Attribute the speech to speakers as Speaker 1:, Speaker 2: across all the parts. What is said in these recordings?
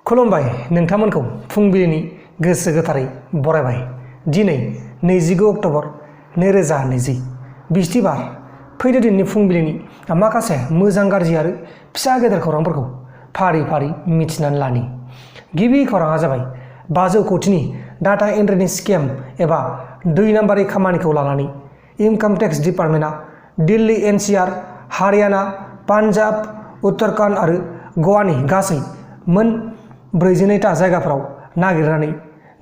Speaker 1: खुलुमबाय नोंथांमोनखौ फुंबिलिनि गोसो गोथारै बरायबाय। दिनै 29 अक्ट'बर 2020 बिस्थिबार फैदो दिननि फुंबिलिनि माखासे मोजां गाज्रि आरो फिसा गेदेर खौरांफोरखौ फारि फारि मिथिनानै लानि। गिबि खौराङा जाबाय 500 कोटिनि डाटा एन्ट्रिनि स्केम एबा 2 नाम्बारि खामानिखौ लानानै इनकाम टेक्स डिपार्टमेन्टआ दिल्ली एनसीआर, हारियाना, पान्जाब, उत्तराखन्ड आरो गवानि गासै मोन 42टा जायगाफोराव नागिरनानै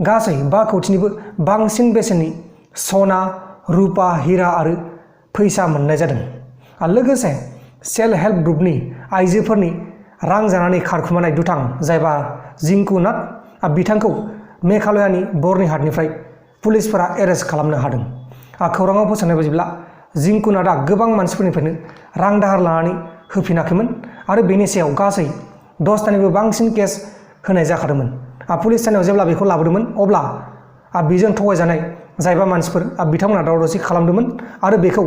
Speaker 1: गासै 5 कोटिनिबो बांसिन बेसेननि सना, रुपा, हिरा आरो फैसा मोननाय जादों। लोगोसे सेल्फ हेल्प ग्रुपनि आइजोफोरनि रां जानानै खारखुमानाय दुथां जायबा जिंकु नाथ बिथांखौ मेघालयानि बर्निहाटनिफ्राय पुलिसफोरा एरेस्ट खालामनो हादों। खौराङाव फोसावनाय बायदिब्ला जिंकु नाथआ गोबां मानसिफोरनिफ्रायनो रां दाहार लानानै होफिनाखैमोन आरो बेनि सायाव गासै 10टानिबो बांसिन केस होनाय जाखादोंमोन। पुलिस थानायाव जेब्ला बेखौ लाबोदोंमोन अब्ला बेजों थगायजानाय जायबा मानसिफोर बिथांमोना दावराव दावसि खालामदोंमोन आरो बेखौ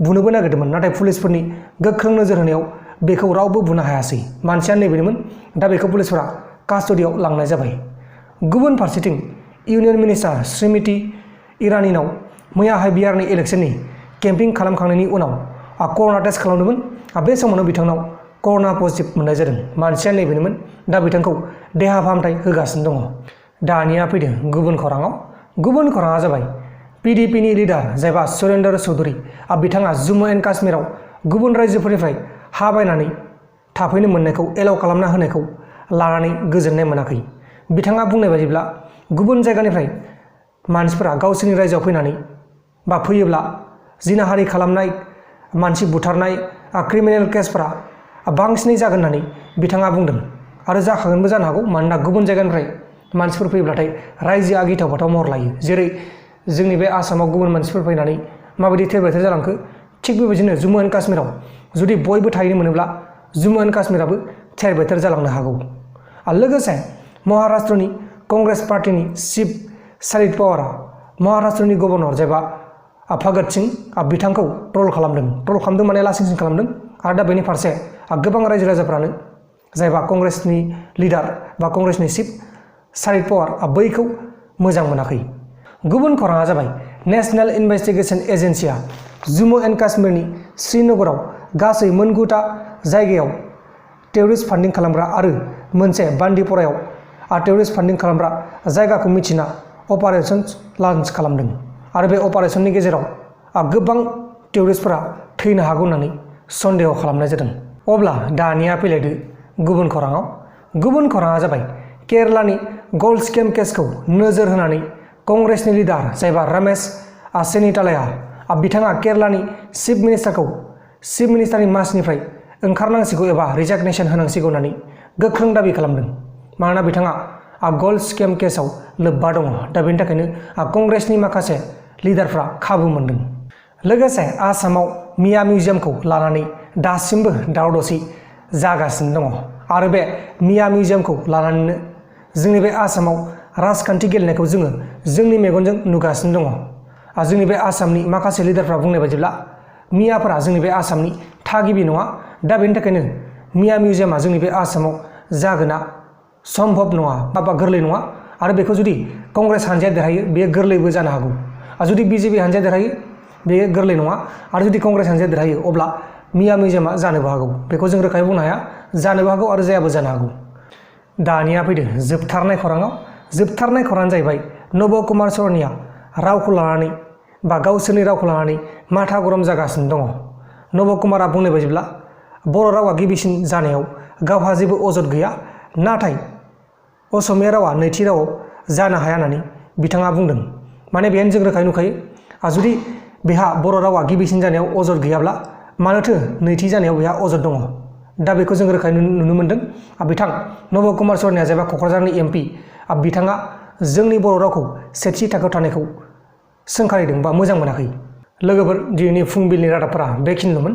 Speaker 1: बुनोबो नागिरदोंमन, नाथाय पुलिसफोरनि गोख्रों नोजोर होनायाव बेखौ रावबो बुनो हायासै। मानसिया नैबेनोमोन, दा बेखौ पुलिसफोरा कास्टडियाव लांनाय जाबाय। गुबुन फारसेथिं इउनियन मिनिस्टार श्रीमती ईरानीनाव मैयाहाय बिहारनि इलेक्शननि केम्पिं खालामखांनायनि उनाव कर'ना टेस्ट खालामदोंमोन। बे समावनो बिथांनाव कर'ना पजिटिभ मोननाय जादों। मानसिया नैबेनोमोन, दा बिथांखौ देहा फाहामथाय होगासिनो दङ। दानिया फैदों गुबुन खौराङाव। गुबुन खौराङा जाबाय PDPनि लिडार जायबा सुरेन्द्र चौधुरी बिथाङा जम्मु एन्ड काश्मीराव गुबुन रायजोफोरनिफ्राय हा बायनानै थाफैनो मोननायखौ एलाउ खालामना होनायखौ लानानै गोजोननाय मोनाखै। बिथाङा बुंनाय बायदिब्ला गुबुन जायगानिफ्राय मानसिफोरा गावसोरनि रायजोआव फैनानै फैयोब्ला जिनाहारि खालामनाय, मानसि बुथारनाय, क्रिमिनेल केसफोरा बांसिनै जागोन होननानै बिथाङा बुंदों आरो जाखागोनबो जानो हागौ। मानोना गुबुन जायगानिफ्राय मानसिफोर फैयोब्लाथाय रायजोआ गिथाव बाथाव महर लायो। जेरै जोंनि बे आसामाव गुबुन मानसिफोर फैनानै माबायदि थेर बेथेर जालांखो, थिग बेबायदिनो जम्मु एन्ड काश्मीराव जुदि बयबो थाहैनो मोनोब्ला जम्मु एन्ड काश्मीराबो थेर बेथेर जालांनो हागौ। लोगोसे महाराष्ट्रनि कंग्रेस पार्टीनि चिफ शरद पावारा महाराष्ट्रनि गभर्नर जायबा भगत सिं बिथांखौ ट्रल खालामदों माने लासिंसिं खालामदों। आरो दा बेनि फारसे गोबां रायजो राजाफ्रानो जायबा कंग्रेसनि लिडार बा कंग्रेसनि चिफ शरद पावार बैखौ मोजां मोनाखै। गुबुन खौराङा जाबाय नेशनेल इनभेस्टिगेशन एजेन्सिया जम्मु एन्ड काश्मीरनि श्रीनगराव गासै मोन 9टा जायगायाव टेररिस्ट फान्डिं खालामग्रा आरो मोनसे बान्दिपरायाव टेररिस्ट फान्डिं खालामग्रा जायगाखौ मिथिना अपारेशन लन्च खालामदों आरो बे अपारेशननि गेजेराव गोबां टेररिस्टफोरा थैनो हागौ होननानै सन्देह खालामनाय जादों। अब्ला दानिया फैलायदो गुबुन खौराङाव। गुबुन खौराङा जाबाय केरालानि गल्ड स्केम केसखौ नोजोर होनानै कंग्रेसनि लिडार जायबा रमेश चेन्नितालाया बिथाङा केरालानि चिफ मिनिस्टारखौ चिफ मिनिस्टारनि मासिनिफ्राय ओंखारनांसिगौ एबा रिजाग्नेसन होनांसिगौ होननानै गोख्रों दाबि खालामदों। मानोना बिथाङा गल्ड स्केम केसआव लोब्बा दङ। दा बेनि थाखायनो कंग्रेसनि माखासे लिडारफ्रा खाबु मोनदों। लोगोसे आसामाव मिया मिउजियामखौ लानानै दासिमबो दावराव दावसि जागासिनो दङ आरो बे मिया मिउजियामखौ लानानैनो जोंनि बे आसामाव राजखान्थि गेलेनायखौ जोङो जोंनि मेगनजों नुगासिनो दङ। जोंनि बे आसामनि माखासे लिडारफ्रा बुंनाय बायदिब्ला मियाफोरा जोंनि बे आसामनि थागिबि नङा। दा बेनि थाखायनो मिया मिउजियामा जोंनि बे आसामाव जागोना सम्भब नङा बा गोरलै नङा आरो बेखौ जुदि कंग्रेस हानजाया देरहायो बेयो गोरलैबो जानो हागौ। जुदि BJP हानजाया देरहायो बेयो गोरलै नङा आरो जुदि कंग्रेस हानजाया देरहायो अब्ला मिया मिउजियामा जानोबो हागौ। बेखौ जों रोखायै बुंनो हाया, जानोबो हागौ आरो जायाबो जानो हागौ। दानिया फैदो जोबथारनाय खौराङाव। जोबथारनाय खौराङानो जाहैबाय नब कुमार सरनिया रावखौ लानानै बा गावसोरनि रावखौ लानानै माथा गरम जागासिनो दङ। नब कुमारा बुंनाय बायदिब्ला बर' रावा गिबिसिन जानायाव गावहा जेबो अजद गैया, नाथाय असमिया रावा नैथि रावाव जानो हाया होननानै बिथाङा बुंदों। माने बेहायनो जों रोखायै नुखायो, जुदि बेहा बर' रावा गिबिसिन जानायाव अजद गैयाब्ला मानोथो नैथि जानायाव बेहा अजद दङ। दा बेखौ जों रोखायै नुनो मोन्दों। बिथां नब कुमार सरनिया जायबा क'क्राझारनि MP बिथाङा जोंनि बर' रावखौ सेथि थाखोआव थानायखौ सोंखारिदों बा मोजां मोनाखै। लोगोफोर, दिनैनि फुंबिलिनि रादाबफोरा बेखिनिल'मोन।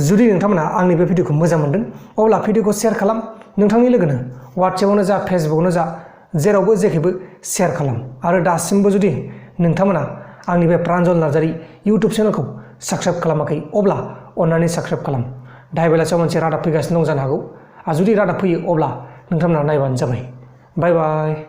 Speaker 1: जुदि नोंथांमोना आंनि बे भिडिअखौ मोजां मोनदों अब्ला भिडिअखौ शेयार खालाम, नोंथांनि लोगोनो वाट्सएपआवनो जा फेसबुकआवनो जा जेरावबो जेखैबो शेयार खालाम। आरो दासिमबो जुदि नोंथांमोना आंनि बे प्रान्जल नार्जारि इउटुब चेनेलखौ साबस्क्राइब खालामाखै अब्ला अन्नानै साबस्क्राइब खालाम। दाहाय बेलासियाव मोनसे रादाब फैगासिनो दं जानो हागौ। जुदि रादाब फैयो अब्ला नोंथांमोना नायबानो जाबाय। बाय बाय।